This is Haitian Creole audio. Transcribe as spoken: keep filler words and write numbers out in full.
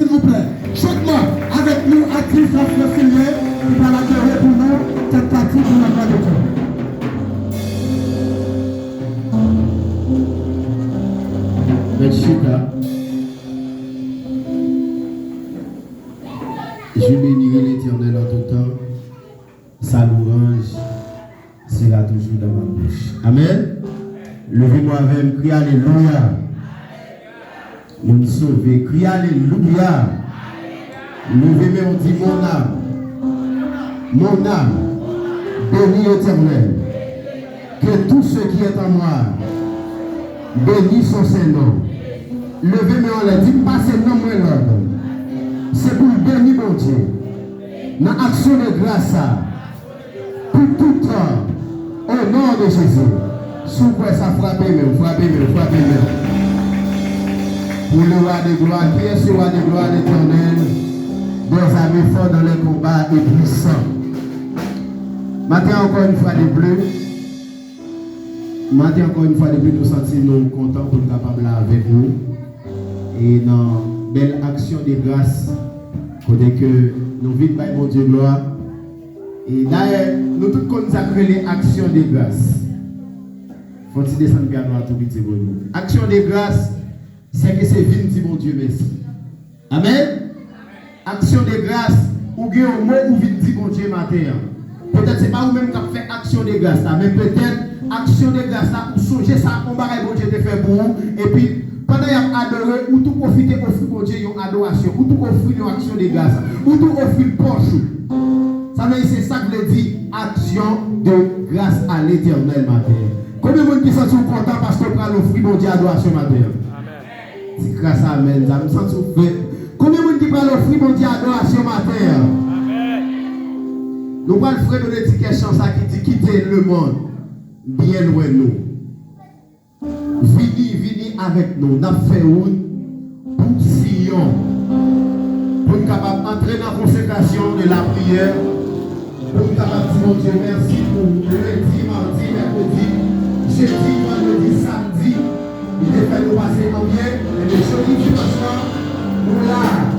Silvouplè, chantman avèk nou, atis Fransiliye, ki pral adore pou nou, kèk pati pou la glwa de Dye. Mèt chita. Je bénirai l'Éternel en tout temps. Sa louanj sera toujours dans ma bouche. Amen. Leve men avè m, kriye alelouya. Moun sove, kriye alelouya. Leve men w, di, mon âme, mon âme, bénis l'Éternel. Que tout ce qui est en moi bénisse son saint nom. Leve men w anlè, di, m pase nan mwen lòd. Se pou l beni Bondye. Nan aksyon de gras sa, pou tout tan, au nom de Jésus. Si w kwè sa, frape men w, frape men w, frape men w. Pour le roi de gloire, qui est ce roi de gloire, l'Éternel des armées, fort dans les combats et puissant. Maten, encore une fois de plus, maten, encore une fois de plus, nou santi nou kontan pou n kapab la avèk nou. E nan bèl aksyon de gras, kote ke nou vin bay Bondye glwa. E dayè, nou tout konn sa k rele aksyon de gras. Fò n ti desann pyano a tou piti pou nou. Aksyon de gras, se ke se vin di Bondye mèsi. Amèn. Aksyon de gras, ou gen yon mo ou vin di Bondye maten an. Petèt se pa ou menm k ap fè aksyon de gras la, men petèt aksyon de gras la, ou sonje sa, yon bagay Bondye te fè pou ou, epi pandan y ap adore, ou tou pwofite ofri Bondye yon adorasyon, ou tou ofri yon aksyon de gras, ou tou ofri l pòch ou. Sa vle di, se sa k vle di aksyon de gras a Letènèl maten an. Konbyen moun ki santi w kontan paske w pral ofri Bondye adorasyon maten an? Di gras amèn, sa m santi w fè. Konbyen moun ki pral ofri Bondye adorasyon maten an? Nou pral fredone ti kè chan sa ki di, kite lemonn byen lwen nou. Vini, vini avèk nou, n ap fè wout pou Siyon. Pou n kapab antre nan konsekrasyon de lapriyè, pou n kapab di Bondye mèsi pou lendi, madi, mèkredi, jedi, vandredi, samdi. Li te fè nou pase an byen, enben jodi dimanch lan, nou la.